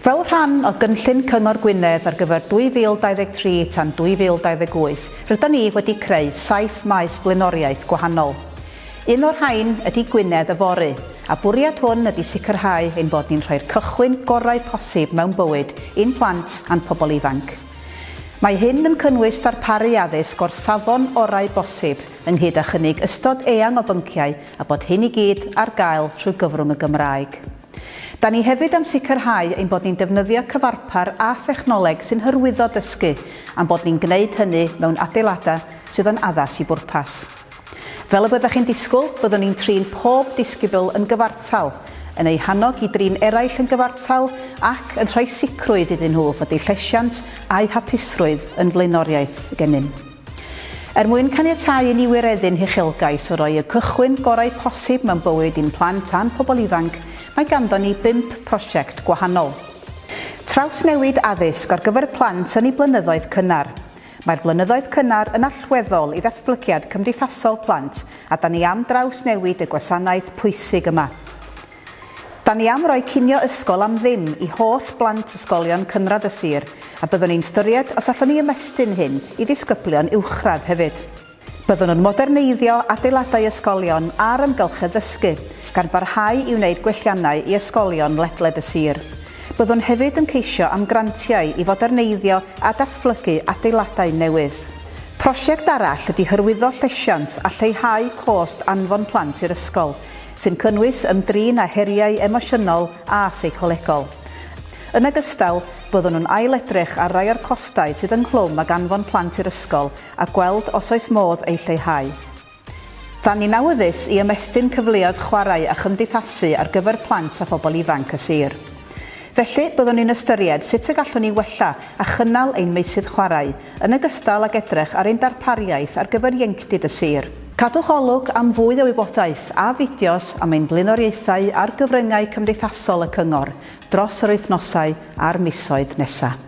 Fel rhan o gynllun Cyngor Gwynedd ar gyfer 2023 tan 2028, rydan ni wedi creu saith maes blaenoriaeth gwahanol. Un o'r rhain ydy Gwynedd Yfory, a bwriad hwn ydy sicrhau ein bod ni'n rhoi'r cychwyn gorau posib mewn bywyd i'n plant a'n pobl ifanc. Mae hyn yn cynnwys darparu addysg o'r safon orau bosib, ynghyd â chynnig ystod eang o bynciau a bod hyn i gyd ar gael trwy gyfrwng y Gymraeg. Da ni hefyd am sicrhau ein bod ni'n defnyddio cyfarpar a thechnoleg sy'n hyrwyddo dysgu, a'n bod ni'n gwneud hynny mewn adeiladau sydd yn addas i bwrpas. Fel y byddech chi'n disgwyl, byddwn ni'n trin pob disgybl yn gyfartal, yn eu hannog i drin eraill yn gyfartal ac yn rhoi sicrwydd iddyn nhw fod eu llesiant a'u hapusrwydd yn flaenoriaeth gennym. Er mwyn caniatáu i ni wireddu'n huchelgais o roi y cychwyn gorau posib mewn bywyd i'n plant a'n pobl ifanc, mae ganddon ni bump prosiect gwahanol. Trawsnewid addysg ar gyfer plant yn eu blynyddoedd cynnar. Mae'r blynyddoedd cynnar yn allweddol i ddatblygiad cymdeithasol plant a 'da ni am drawsnewid y gwasanaeth pwysig yma. Da ni am roi cinio ysgol am ddim i holl blant ysgolion cynradd y sir, a byddwn ni'n styried os allwn ni ymestyn hyn i ddisgyblion uwchradd hefyd. Byddwn yn moderneiddio adeiladau ysgolion a'r amgylchedd ddysgu, gan barhau i wneud gwelliannau i ysgolion ledled y sir. Byddwn hefyd yn ceisio am grantiau i foderneiddio a datblygu adeiladau newydd. Prosiect arall ydy hyrwyddo llesiant a lleihau cost anfon plant i'r ysgol, sy'n cynnwys ymdrin â heriau emosiynol a seicolegol. Yn ogystal, byddwn yn ail-edrych ar rai o'r costau sydd ynghlwm ag anfon plant i'r ysgol a gweld os oes modd eu lleihau. Dan ni'n awyddus i ymestyn cyfleoedd chwarae a chymdeithasu ar gyfer plant a phobl ifanc y sir. Felly, byddwn ni'n ystyried sut y gallwn ni wella a chynnal ein meysydd chwarae, yn ogystal ag edrych ar ein darpariaeth ar gyfer ieuenctid y sir. Cadwch olwg am fwy o wybodaeth a fideos am ein blaenoriaethau ar gyfryngau cymdeithasol y Cyngor dros yr wythnosau a'r misoedd nesaf.